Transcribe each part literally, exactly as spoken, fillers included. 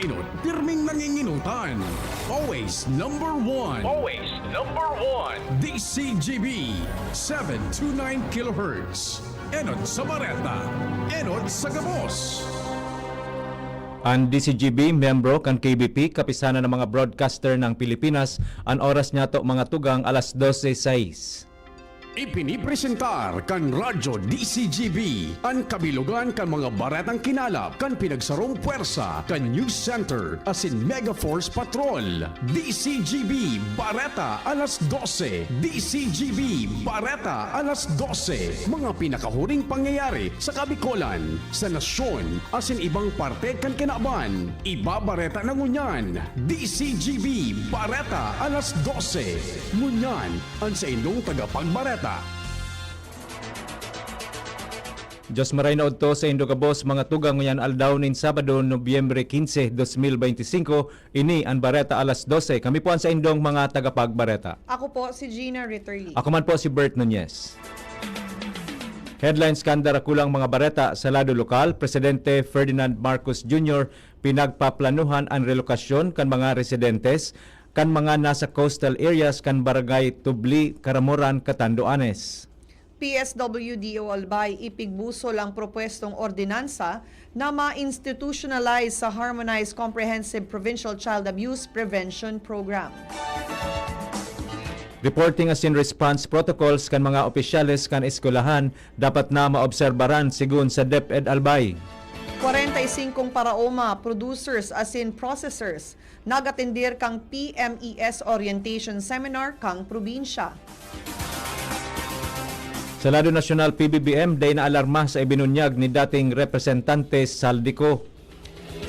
Enot, pirming nanginginutan. Always number one. Always number one. D C G B, seven two nine kilohertz. Enot sa Bareta. Enot sa Gabos. An D C G B, miyembro kan K B P, Kapisanan ng mga Broadcaster ng Pilipinas, an oras niyato mga tugang alas dose sais. Ipinipresentar kan Radyo D C G B an kabilogan kan mga baretang kinalap kan pinagsarong pwersa kan News Center asin Mega Force Patrol. D C G B Bareta alas dose. D C G B Bareta alas dose. Mga pinakahuring pangyayari sa Kabikolan, sa nasyon, asin ibang parte kan kinaban. Ibabareta na ngunyan. D C G B Bareta alas dose. Ngunyan, an saindong tagapagbareta. Diyos maray na udto saindo gabos, mga tugang, ngunyan aldaw nin Sabado, Nobyembre quince, dos mil beintisinko. Ini an Bareta alas dose. Kami po an saindong mga tagapagbareta. Ako po si Gina Ritterly. Ako man po si Bert Nunez. Headlines kan darakulang mga bareta sa lado lokal: Presidente Ferdinand Marcos Junior pinagpaplanuhan an relokasyon kan mga residentes kan mga nasa coastal areas kan Barangay Tubli, Caramoran, Catanduanes. P S W D O Albay ipigbusol ang propwestong ordinansa na ma-institutionalize sa Harmonized Comprehensive Provincial Child Abuse Prevention Program. Reporting asin response protocols kan mga opisyales kan eskwelahan dapat na maobserbaran, sigon sa DepEd Albay. Kwarenta y singkong paraoma, producers asin processors nag-atendir kan P M E S Orientation Seminar kan probinsya. Sa lado nasyonal, P B B M dai naalarma sa ibinunyag ni dating Representante Zaldy Co.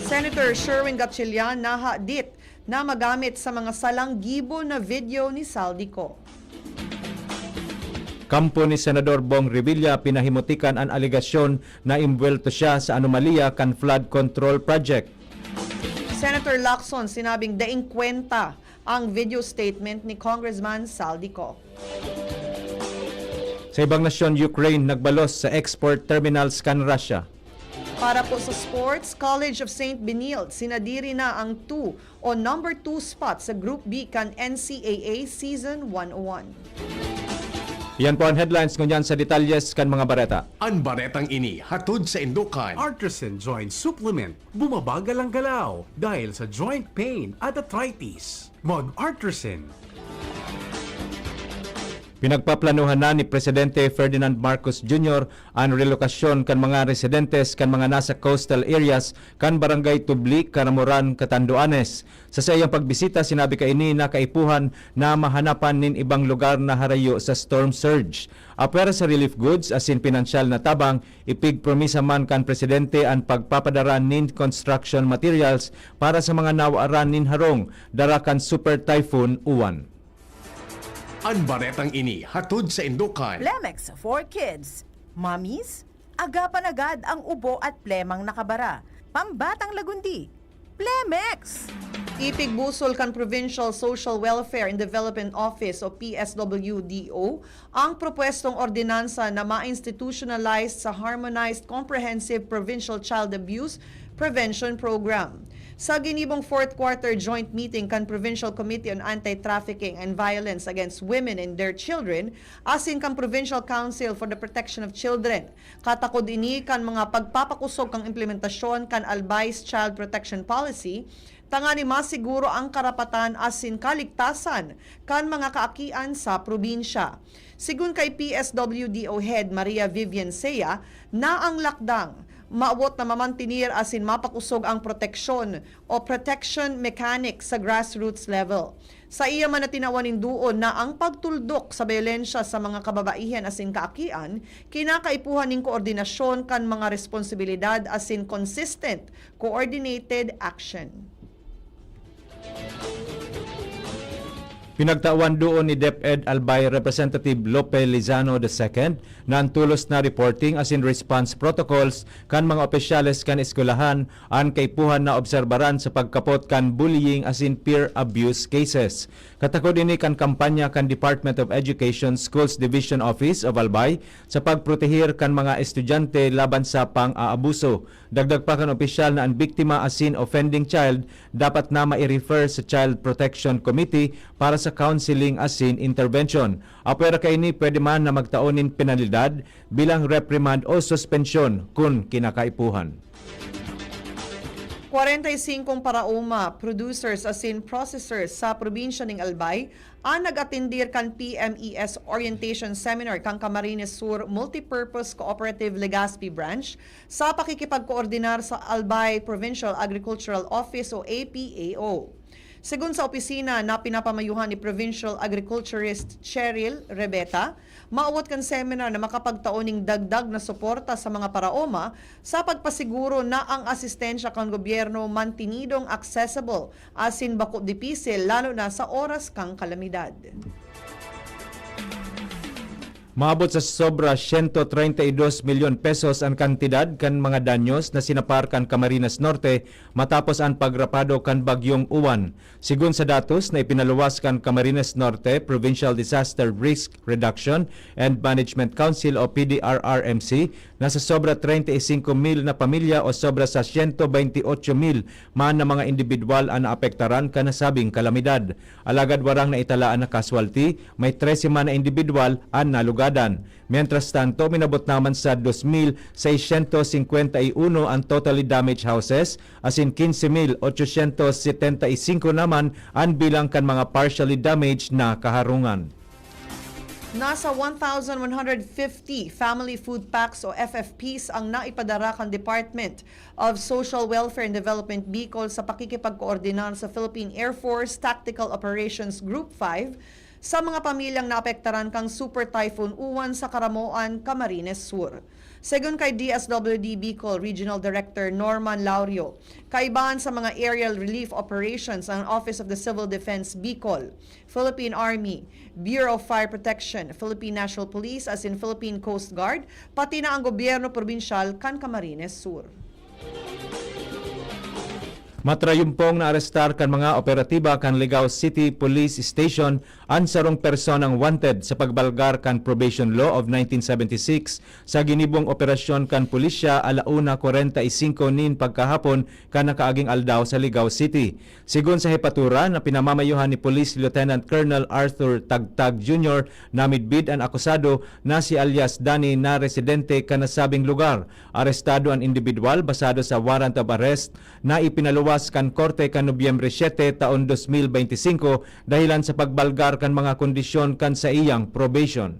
Senator Sherwin Gatchalian nahadit na magamit sa mga salang gibo na video ni Zaldy Co. Kampo ni Senador Bong Revilla pinahimutikan an alegasyon na imbuwelto siya sa anomalya kan flood control project. Senator Lacson sinabing daing kwenta ang video statement ni Congressman Zaldy Co. Sa ibang nasyon, Ukraine nagbalos sa export terminals kan Russia. Para po sa sports, College of Saint Benilde sinadiri na ang two o number two spot sa Group B kan N C A A Season one oh one. Yan po an headlines. Ngunyan sa detalyes kan mga bareta. An baretang ini hatod saindo kan Artresin Joint Supplement. Bumabagal ang galaw dahil sa joint pain at arthritis. Mag-Artresin. Pinagpaplanuhan na ni Presidente Ferdinand Marcos Junior an relokasyon kan mga residentes kan mga nasa coastal areas kan Barangay Tubli, Caramoran, Catanduanes. Sa saiyang pagbisita, sinabi kaini na kaipuhan na mahanapan nin ibang lugar na harayo sa storm surge. Apwera sa relief goods asin pinansyal na tabang, ipigpromisa man kan Presidente an pagpapadara nin construction materials para sa mga nawaran nin harong dara kan Super Typhoon Uwan. An baretang ini hatod saindo kan Plemex for Kids. Mommies, agapan agad ang ubo at plemang nakabara. Pambatang lagundi, Plemex! Ipigbusol kan Provincial Social Welfare and Development Office o P S W D O ang propwestong ordinansa na ma-institutionalize sa Harmonized Comprehensive Provincial Child Abuse Prevention Program. Sa ginibong fourth quarter joint meeting kan Provincial Committee on Anti-Trafficking and Violence Against Women and Their Children asin kan Provincial Council for the Protection of Children, katakod ini kan mga pagpapakosog kan implementasyon kan Albay's Child Protection Policy, tanganing masiguro ang karapatan asin kaligtasan kan mga kaakian sa probinsya. Sigon kay P S W D O Head Maria Vivian Sea, na ang lakdang mawot na mamantenir asin mapakosog ang proteksyon o protection mechanic sa grassroots level. Saiya man na tinawan nin duon na ang pagtuldok sa bayolensya sa mga kababaihan asin kaakian kinakaipuhan nin koordinasyon kan mga responsibilidad asin consistent, coordinated action. Pinagtawan duon ni DepEd Albay Representative Lope Lizano the second na an tolos na reporting asin response protocols kan mga opisyales kan eskwelahan an kaipuhan na obserbaran sa pagkapot kan bullying asin peer abuse cases. Katakod ini kan kampanya kan Department of Education Schools Division Office of Albay sa pagprotehir kan mga estudyante laban sa pang-aabuso. Dagdag pa kan opisyal na an biktima asin offending child dapat na mai-refer sa Child Protection Committee para sa counseling asin intervention. Apwera kaini, pwede man na magtao nin penalidad bilang reprimand o suspensyon kun kinakaipuhan. Kwarenta y singkong paraoma, producers asin processors sa probinsya ning Albay an nag-atendir kan P M E S Orientation Seminar kan Camarines Sur Multipurpose Cooperative Legazpi Branch sa pakikipagkoordinar sa Albay Provincial Agricultural Office o A P A O. Segun sa opisina na pinapamayuhan ni Provincial Agriculturist Cheryl Rebeta, maawot kan seminar na makapagtao ning dagdag na suporta sa mga paraoma sa pagpasiguro na ang asistensya kan gobyerno mantinidong accessible asin bako dipisil, lalo na sa oras kan kalamidad. Maabot sa sobra siyento treinta y dos milyon pesos an kantidad kan mga danyos na sinapar kan Camarines Norte matapos an pagrapado kan Bagyong Uwan. Segun sa datos na ipinaluwas kan Camarines Norte Provincial Disaster Risk Reduction and Management Council o P D R R M C, nasa sobra treinta y cinco mil na pamilya o sobra sa siyento bente y ocho mil man na mga indibidwal an naapektaran kan nasabing kalamidad. Alagad warang naitalaan na casualty, may trese man na indibidwal an nalugadan. Mientras tanto, minabot naman sa dos mil seiscientos cincuenta y uno an totally damaged houses, asin quince mil ochocientos setenta y cinco naman an bilang kan mga partially damaged na kaharungan. Nasa one thousand one hundred fifty family food packs o F F Ps ang naipadara kan Department of Social Welfare and Development Bicol sa pakikipagkoordinar sa Philippine Air Force Tactical Operations Group five sa mga pamilyang naapektaran kan Super Typhoon Uwan sa Caramoan, Camarines Sur. Segun kay D S W D Bicol Regional Director Norman Laurio, kaibahan sa mga aerial relief operations ang Office of the Civil Defense Bicol, Philippine Army, Bureau of Fire Protection, Philippine National Police asin Philippine Coast Guard, pati na ang gobyerno probinsyal kan Camarines Sur. Matrayumpong naarestar kan mga operatiba kan Ligao City Police Station an sarong personang wanted sa pagbalgar kan Probation Law of nineteen seventy-six sa ginibong operasyon kan pulisya ala una kwarenta y singko nin pagkahapon kan nakaaging aldaw sa Ligao City. Segun sa hepatura na pinamamayuhan ni Police Lieutenant Colonel Arthur Tagtag Junior, namidbid an akusado na si alias Danny na residente kan nasabing lugar. Arestado an indibidwal basado sa warrant of arrest na ipinaluwas kan korte kan Nobyembre siete taon dos mil bente singko dahelan sa pagbalgar kan mga kondisyon kan saiyang probation.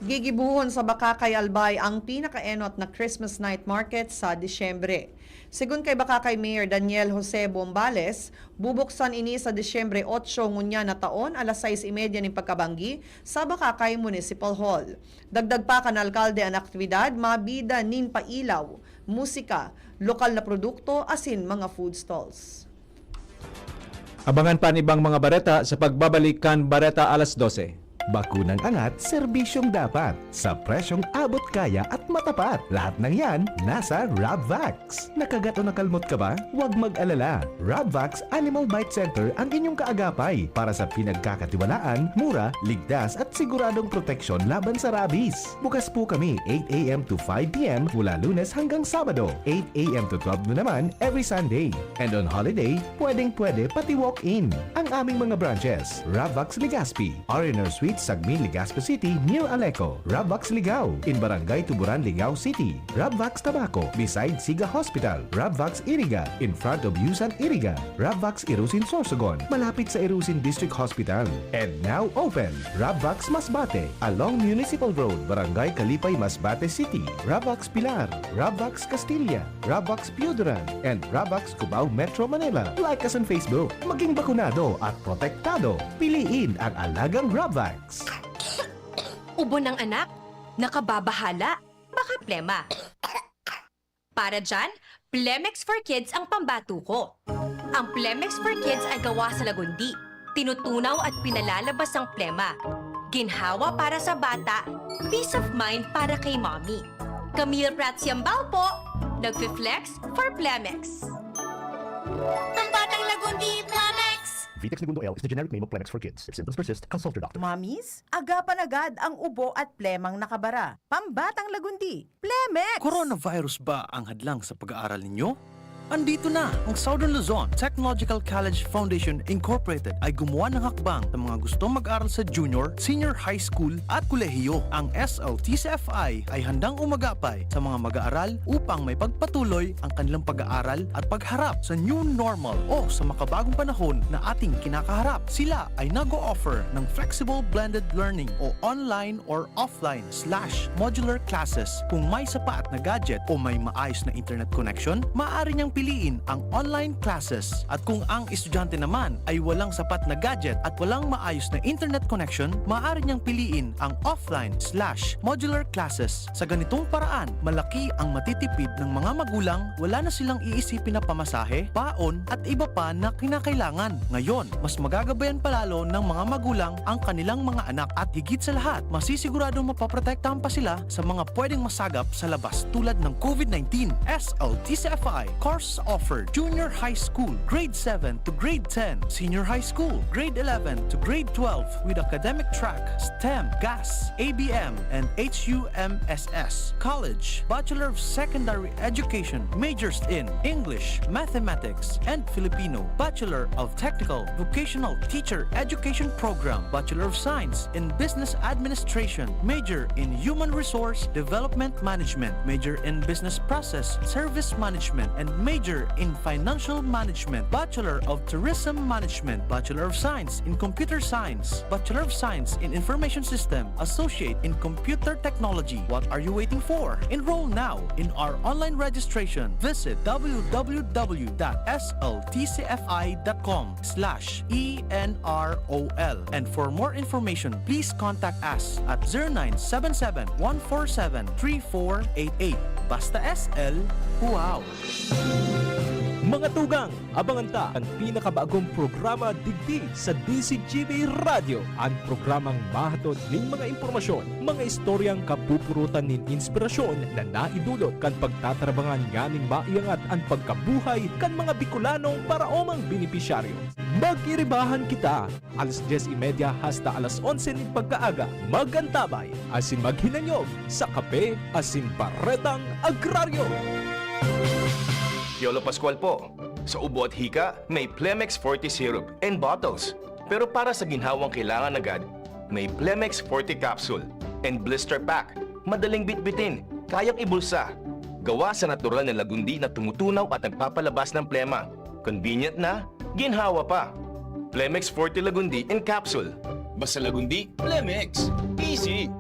Gigibohon sa Bacacay, Albay ang pinakaenot na Christmas Night Market sa Disyembre. Segun kay Bacacay Mayor Daniel Jose Bombales, bubuksan ini sa Disyembre otso ngunyan na taon, alas sais y media nin pagkabanggi, sa Bacacay Municipal Hall. Dagdag pa kan alkalde, an aktibidad mabida nin pailaw, musika, lokal na produkto asin mga food stalls. Abangan pa an ibang mga bareta sa pagbabalik kan Bareta Alas Dose. Bakunang angat, serbisyong dapat, sa presyong abot kaya at matapat. Lahat ng yan, nasa Rabvax. Nakagat o nakalmot ka ba? Huwag mag-alala. Rabvax Animal Bite Center ang inyong kaagapay para sa pinagkakatiwalaan, mura, ligtas at siguradong proteksyon laban sa rabies. Bukas po kami eight a m to five p m mula Lunes hanggang Sabado, eight a m to twelve noon naman every Sunday. And on holiday, pwedeng-pwede pati walk-in. Ang aming mga branches, Rabvax Legazpi, R and R Suites, Sagmin, Legazpi City, near Aleco, Rabvax Ligao, in Barangay Tuburan, Ligao City, Rabvax Tabaco, beside Siga Hospital, Rabvax Iriga, in front of Yusan Iriga, Rabvax Irusin Sorsogon, malapit sa Irusin District Hospital. And now open, Rabvax Masbate, along Municipal Road, Barangay Kalipay, Masbate City, Rabvax Pilar, Rabvax Castilla, Rabvax Pioduran, and Rabvax Cubao, Metro Manila. Like us on Facebook. Maging bakunado at protektado. Piliin ang alagang Rabvax. Ubo ng anak? Nakababahala? Baka plema. Para dyan, Plemex for Kids ang pambato ko. Ang Plemex for Kids ay gawa sa lagundi. Tinutunaw at pinalalabas ang plema. Ginhawa para sa bata, peace of mind para kay mommy. Camille Prats Yambao po, nagfe-flex for Plemex. Pambatang Lagundi, Plemex! Vitex Negundo L is the generic name of Plemex for kids. If symptoms persist, consult your doctor. Mommies, agapan agad ang ubo at plemang nakabara. Pambatang Lagundi, Plemex! Coronavirus ba ang hadlang sa pag-aaral ninyo? Andito na! Ang Southern Luzon Technological College Foundation Incorporated ay gumawa ng hakbang sa mga gustong mag-aral sa junior, senior high school at kolehiyo. Ang S L T C F I ay handang umagapay sa mga mag-aaral upang maipagpatuloy ang kanilang pag-aaral at pagharap sa new normal o sa makabagong panahon na ating kinakaharap. Sila ay nag-o-offer ng flexible blended learning o online or offline slash modular classes. Kung may sapat na gadget o may maayos na internet connection, maaari niyang piliin ang online classes. At kung ang estudyante naman ay walang sapat na gadget at walang maayos na internet connection, maaari niyang piliin ang offline slash modular classes. Sa ganitong paraan, malaki ang matitipid ng mga magulang, wala na silang iisipin na pamasahe, baon, at iba pa na kinakailangan. Ngayon, mas magagabayan pa lalo ng mga magulang ang kanilang mga anak at higit sa lahat, masisiguradong mapoprotektahan pa sila sa mga pwedeng masagap sa labas tulad ng COVID nineteen. S L T C F I course offered: Junior High School, Grade seven to Grade ten, Senior High School, Grade eleven to Grade twelve, with academic track STEM, GAS, A B M, and H U M S S. College, Bachelor of Secondary Education, majors in English, Mathematics, and Filipino. Bachelor of Technical Vocational Teacher Education Program, Bachelor of Science in Business Administration, major in Human Resource Development Management, major in Business Process Service Management, and major in Financial Management, Bachelor of Tourism Management, Bachelor of Science in Computer Science, Bachelor of Science in Information System, Associate in Computer Technology. What are you waiting for? Enroll now in our online registration. Visit w w w dot s l t c f i dot com slash e n r o l. And for more information, please contact us at zero nine seven seven, one four seven, three four eight eight. Basta S L, wow! Mga tugang, abangan ta an pinakabagong programa digdi sa D Z G B Radyo, an programang mahatod nin mga impormasyon, mga istoryang kapupurutan nin inspirasyon na naidulot kan pagtatrabangan nganing maiangat an pagkabuhay kan mga Bicolanong paraomang benepisyaryo. Magkiribahan kita, alas dyes y media hasta alas onse nin pagkaaga. Mag-antabay asin maghinanyog sa Kape asin Baretang Agraryo. Piolo Pascual po. Sa ubo at hika, may Plemex Forte Syrup and Bottles. Pero para sa ginhawang kailangan agad, may Plemex Forte Capsule and Blister Pack. Madaling bitbitin, kayang ibulsa. Gawa sa natural na lagundi na tumutunaw at nagpapalabas ng plema. Convenient na, ginhawa pa. Plemex Forte Lagundi in Capsule. Basta Lagundi, Plemex. Easy!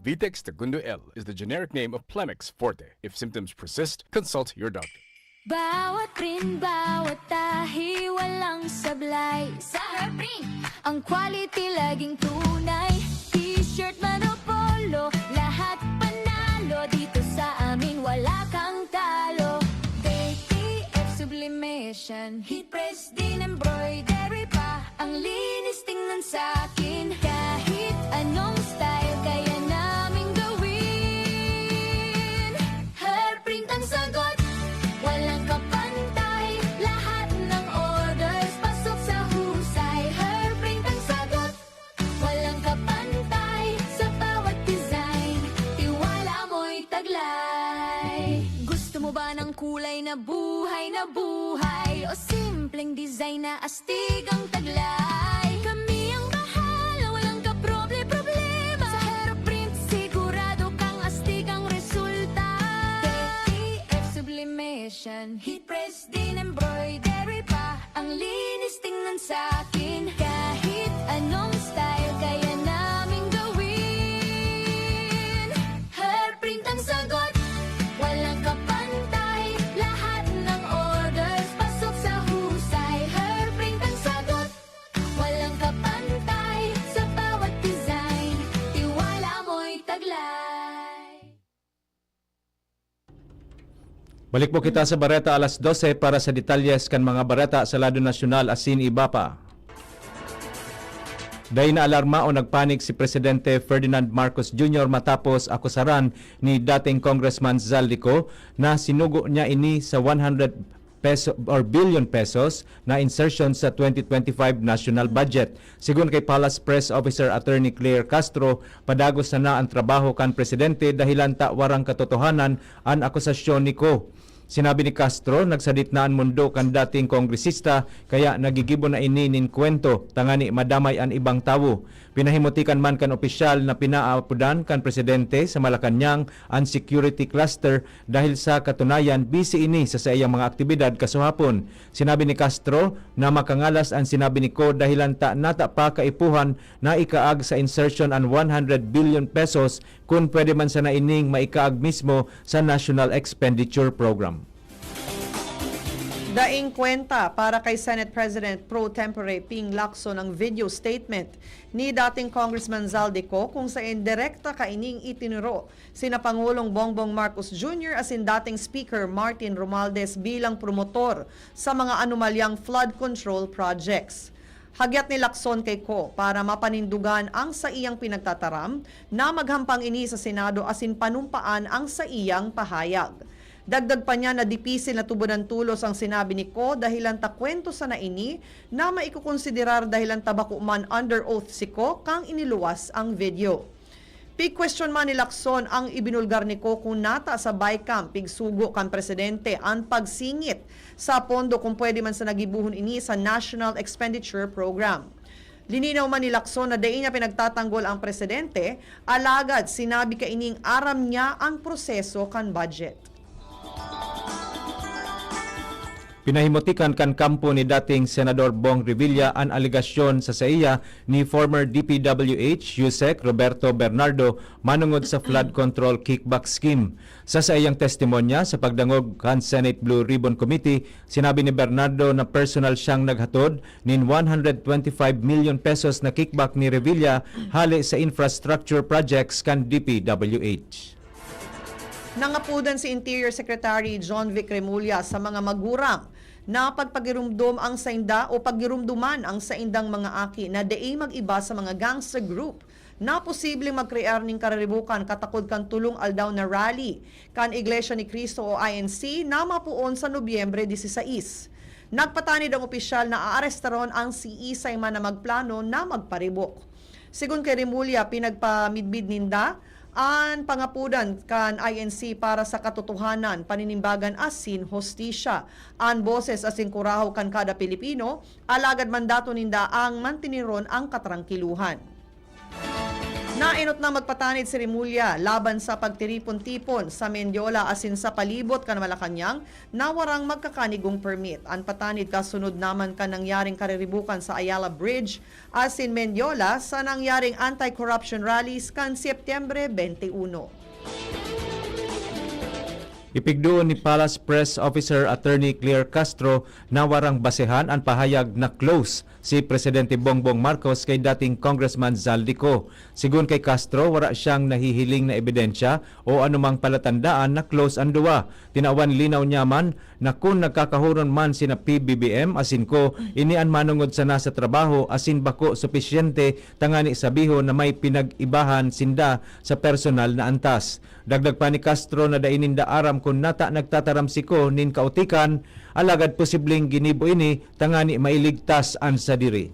Vitex Tagundo L is the generic name of Plemex Forte. If symptoms persist, consult your doctor. Bawat print, bawat tahi, walang sablay. Sa Hairprint, ang quality laging tunay. T-shirt man o polo, lahat panalo. Dito sa amin, wala kang talo. K T F Sublimation, heat press din, embroidery pa. Ang linis tingnan sa akin. Kahit anong style, kaya naming gawin. Hairprint ang sagot, walang kapantay. Lahat ng orders, pasok sa husay. Hairprint ang sagot, walang kapantay. Sa bawat design, tiwala mo'y taglay. Gusto mo ba ng kulay na buhay na buhay? O simpleng design na astig ang taglay? Kami ang bahala, walang kaproble-problema. Sa Hairprint, sigurado kang astig ang resulta. K T F Sublimation, heat press din, embroidery pa. Ang linis tingnan sa akin. Kahit anong style, kaya naming gawin. Hairprint ang sagot, walang kapantay. Lahat ng orders, pasok sa husay. Hairprint ang sagot, walang kapantay. Sa bawat design, tiwala mo'y taglay. Balik po kita sa bareta alas dose para sa detalles kan mga bareta sa lado nasyonal asin iba pa. Dai naalarma o nagpanik si Presidente Ferdinand Marcos Junior matapos akusaran ni dating Congressman Zaldy Co na sinugo niya ini sa one hundred peso or billion pesos na insertion sa twenty twenty-five national budget. Sigon kay Palace Press Officer Attorney Claire Castro, padagos sana an trabaho kan presidente dahilan ta warang katotohanan an akusasyon ni Co. Sinabi ni Castro, nagsadit na an mundo kan dating kongresista, kaya nagigibo na ini nin kwento, tangani madamay an ibang tawo. Pinahimutikan man kan opisyal na pinaapodan kan presidente sa Malacañang an security cluster dahil sa katunayan, busy ini sa saiyang mga aktibidad kasuhapon. Sinabi ni Castro na makangalas an sinabi ni Co dahilan ta nata pa kaipuhan na ikaag sa insertion an one hundred billion pesos kun pwede man sana ining maikaag mismo sa National Expenditure Program. Daing kwenta para kay Senate President pro tempore Ping Lacson ang video statement ni dating Congressman Zaldy Co kung saen direkta kaining itinuro sina Pangulong Bongbong Marcos Junior asin dating Speaker Martin Romualdez bilang promotor sa mga anomalyang flood control projects. Hagyat ni Lacson kay Co para mapanindugan ang saiyang pinagtataram na maghampang ini sa Senado asin panumpaan ang saiyang pahayag. Dagdag pa niya na dipisil na tubodan tolos ang sinabi ni Co dahilan ta kwento sana ini na maikokonsiderar dahilan ta bako man under oath si Co kang iniluwas ang video. Pigkwestiyon man ni Lacson ang ibinulgar ni Co kung nata sa BICAM pigsugo kan presidente an pagsingit sa pondo kung pwede man sana gibohon ini sa National Expenditure Program. Lininaw man ni Lacson na dai niya pinagtatanggol ang presidente, alagad sinabi kaining aram niya ang proseso kan budget. Pinahimutikan kan kampo ni dating Senador Bong Revilla an alegasyon sa saiya ni former D P W H USEC Roberto Bernardo manungod sa flood control kickback scheme. Sa saiyang testimonya sa pagdangog kan Senate Blue Ribbon Committee, sinabi ni Bernardo na personal siyang naghatod nin one hundred twenty-five million pesos na kickback ni Revilla hale sa infrastructure projects kan D P W H. Nangapodan si Interior Secretary John Vic Remulla sa mga magurang na pagpagirumdom ang sainda o pagirumduman ang saindang mga aki na dai mag-iba sa mga gangster group na posibleng magkrear nin kariribukan katakod kan tolong aldaw na rally kan Iglesia ni Cristo o I N C na mapoon sa Nobyembre dieciséis. Nagpatanid ang opisyal na aarestaron ang siisay man na magplano na magparibok. Sigon kay Remulla, pinagpamidbid ninda an pangapodan kan I N C para sa katotohanan, paninimbagan asin hustisya. An boses asin kurahaw kan kada Pilipino, alagad mandato ninda ang mantiniron ang katrangkiluhan. Naenot na magpatanid si Remulla laban sa pagtiripon-tipon sa Mendiola asin sa palibot kan Malacañang na warang magkakanigong permit. An patanid kasunod naman kan nangyaring kariribukan sa Ayala Bridge asin Mendiola sa nangyaring anti-corruption rallies kan Setyembre twenty-one. Ipigduon ni Palace Press Officer Attorney Claire Castro na warang basehan an pahayag na close si Presidente Bongbong Marcos kay dating Congressman Zaldy Co. Sigon kay Castro, wara siyang nahihiling na ebidensya o anumang palatandaan na close an duwa. Tinawan linaw niya man na kun nagkakahuron man sina P B B M asin Co, ini an manongod sana sa trabaho asin bako supisyente tangani sabihon na may pinag-ibahan sinda sa personal na antas. Dagdag pa ni Castro na dai ninda aram kun nata nagtataram si Co nin kaotikan, alagad posibleng ginibo ini tangani mailigtas an sadiri.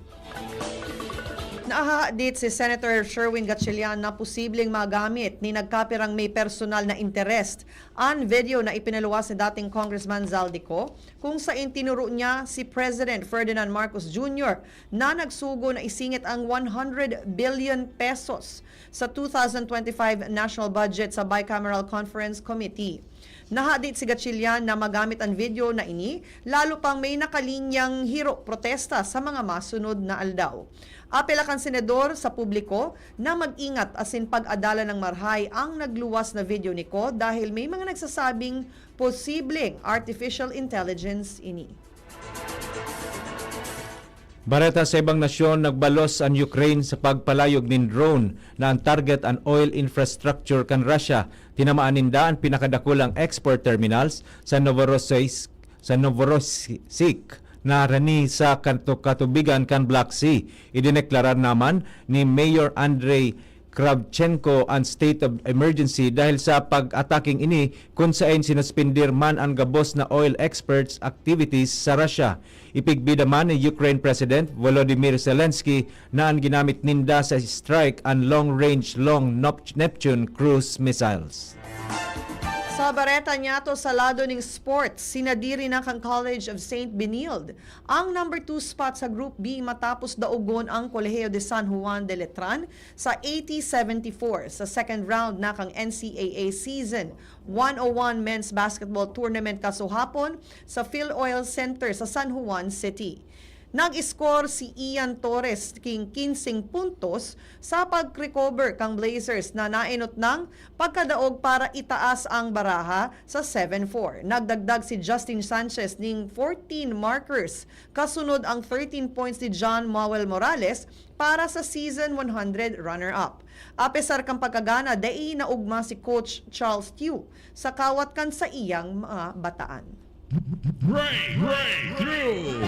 Nahahadit si Senator Sherwin Gatchalian na posibleng magamit ni nagkapirang may personal na interest an video na ipinaluwas ni dating Congressman Zaldy Co, kung sain tinuro niya si President Ferdinand Marcos Junior na nagsugo na isingit ang one hundred billion pesos sa two thousand twenty-five national budget sa Bicameral Conference Committee. Nahadit si Gatchalian na magamit an video na ini, lalo pang may nakalinyang hirok protesta sa mga masunod na aldaw. Apela kan senador sa publiko na mag-ingat asin pag-adalan ng marhay ang nagluwas na video ni Co dahil may mga nagsasabing posibleng artificial intelligence ini. Bareta sa ibang nasyon, nagbalos an Ukraine sa pagpalayog nin drone na an target an oil infrastructure kan Russia. Tinamaan ninda an pinakadakulang export terminals sa Novorossiysk, sa Novorossiysk narani sa katu-, katubigan kan Black Sea. Idineklarar naman ni Mayor Andrei Kravchenko an state of emergency dahil sa pag-ataking ini, kun saen sinuspindir man an gabos na oil exports activities sa Russia. Ipigbida man ni Ukraine President Volodymyr Zelensky na an ginamit ninda sa strike an long-range, long Nop-, Neptune cruise missiles. Sa bareta niyato sa lado ning sports, sinadiri na kan College of Saint Benilde ang number two spot sa Group B matapos daogon ang Colegio de San Juan de Letran sa eighty seventy-four sa second round na kan N C A A Season one oh one Men's Basketball Tournament kasuhapon sa Filoil Center sa San Juan City. Nag-score si Ian Torres king kinseng puntos sa pag-recover kan Blazers na naenot nang pagkadaog para itaas ang baraha sa seven four. Nagdagdag si Justin Sanchez ning fourteen markers, kasunod ang thirteen points ni John Mowell Morales para sa season one hundred runner-up. Apesar kan pagkagana, dai naugma si Coach Charles Tew sa kawat kan saiyang mga bataan. Break, breakthrough!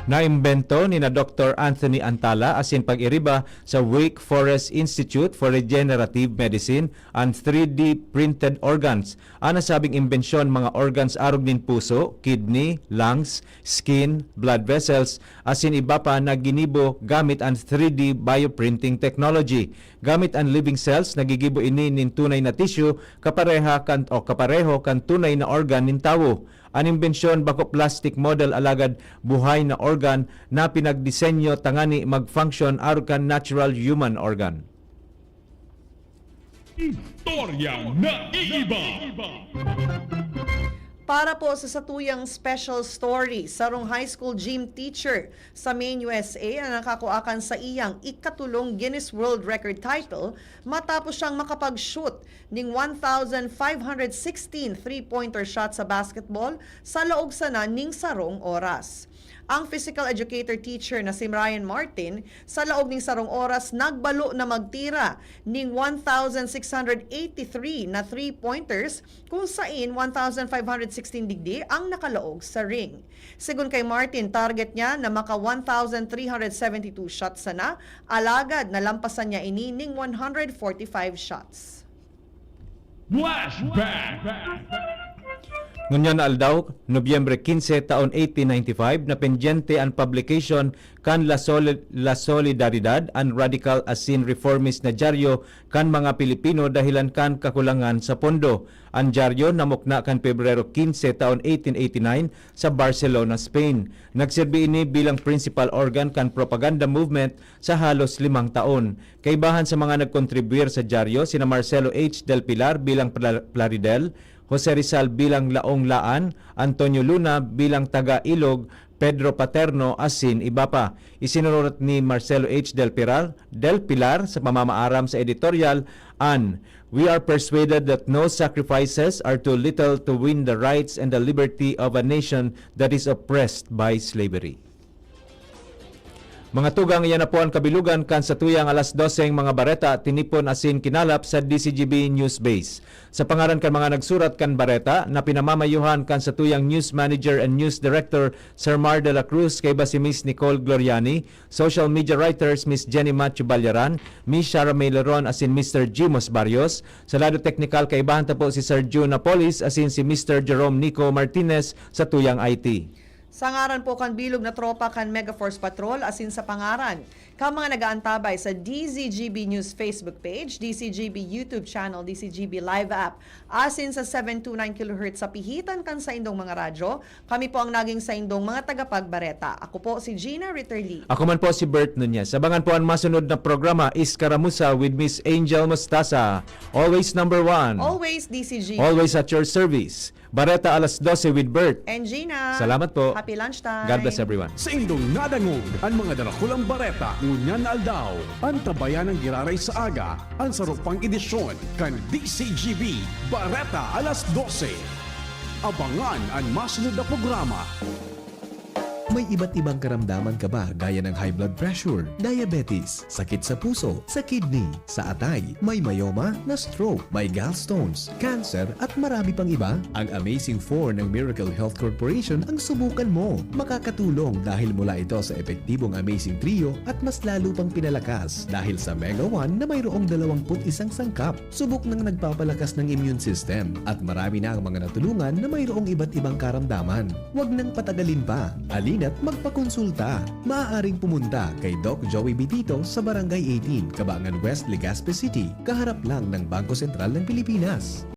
Naimbento ni na Doktor Anthony Antala asin pag-iriba sa Wake Forest Institute for Regenerative Medicine an three D printed organs. An nasabing imbensyon, mga organs arog nin puso, kidney, lungs, skin, blood vessels, asin iba pa na ginibo gamit an three D bioprinting technology. Gamit an living cells, nagigibo ini nin tunay na tissue kapareha kan, o kapareho kan tunay na organ nin tawo. An imbensyon bako plastic model, alagad buhay na organ na pinagdisenyo tangani mag-function arog kan natural human organ. Istoryang naiiba. Para po sa satuyang special story, sarong high school gym teacher sa Maine, U S A, ang nakakua kan saiyang ikatulong Guinness World Record title matapos siyang makapag-shoot ning one thousand five hundred sixteen three-pointer shot sa basketball sa laog sana ning sarong oras. Ang physical educator teacher na si Ryan Martin, sa laog ning sarong oras, nagbalo na magtira ning one thousand six hundred eighty-three na three-pointers, kun sain one thousand five hundred sixteen digdi ang nakalaog sa ring. Segun kay Martin, target niya na maka one thousand three hundred seventy-two shots sana, alagad nalampasan niya ini ning one hundred forty-five shots. Flashback! Ngunyan na aldaw, Nobyembre quince, taon eighteen ninety-five, napendyente an publication kan La Soli-, La Solidaridad, an radikal asin reformist na dyaryo kan mga Pilipino, dahelan kan kakulangan sa pondo. An dyaryo namukna kan Pebrero quince, taon eighteen eighty-nine, sa Barcelona, Spain. Nagserbi ini bilang principal organ kan propaganda movement sa halos limang taon. Kaibahan sa mga nagkontribuyar sa dyaryo, sina Marcelo H. Del Pilar bilang Pla-, Plaridel, Jose Rizal bilang Laong Laan, Antonio Luna bilang Taga Ilog, Pedro Paterno, asin iba pa. Isinurat ni Marcelo H. Del Pilar, Del Pilar sa pamamaaram sa editorial, an, "We are persuaded that no sacrifices are too little to win the rights and the liberty of a nation that is oppressed by slavery." Mga tugang, iyan na po an kabilugan kan satuyang alas doseng mga bareta, tinipon asin kinalap sa D C G B News Base. Sa pangaran kan mga nagsurat kan bareta, na pinamamayuhan kan satuyang news manager and news director, Sir Mar de la Cruz, kaiba si Miss Nicole Gloriani, social media writers, Miss Jenny Machu Ballaran, Miss Shara May Leron, asin Mister Jimos Barrios. Sa lado teknikal, kaibahan ta po si Sir June Napoles asin si Mister Jerome Nico Martinez sa tuyang I T. Sa ngaran po kan bilog na tropa kan Mega Force Patrol, asin sa pangaran kan mga nag-aantabay sa D Z G B News Facebook page, D Z G B YouTube channel, D Z G B Live app, asin sa seven two nine kilohertz sa pihitan kan saindong mga radyo, kami po ang naging saindong mga tagapagbareta. Ako po si Gina Ritterly. Ako man po si Bert Nunez. Abangan po an masunod na programa, Iskaramuza with Miss Angel Mostaza. Always number one. Always D C G. Always at your service. Bareta alas dose with Bert. And Gina. Salamat po. Happy lunchtime. God bless everyone. Saindong nadangog an mga darakulang bareta ngunyan na aldaw. Antabayan an giraray sa aga, an saro pang edisyon kan D Z G B Bareta alas dose. Abangan an masunod na programa. May iba't ibang karamdaman ka ba gaya ng high blood pressure, diabetes, sakit sa puso, sa kidney, sa atay, may myoma, na stroke, may gallstones, cancer at marami pang iba? Ang Amazing four ng Miracle Health Corporation ang subukan mo. Makakatulong dahil mula ito sa epektibong Amazing Trio at mas lalo pang pinalakas dahil sa Mega one na mayroong dalawang put isang sangkap. Subok nang nagpapalakas ng immune system at marami na ang mga natulungan na mayroong iba't ibang karamdaman. Huwag nang patagalin pa. Halina't magpakonsulta. Maaaring pumunta kay Doc Joey Bitito sa Barangay eighteen, Cabangan West, Legazpi City, kaharap lang ng Bangko Sentral ng Pilipinas.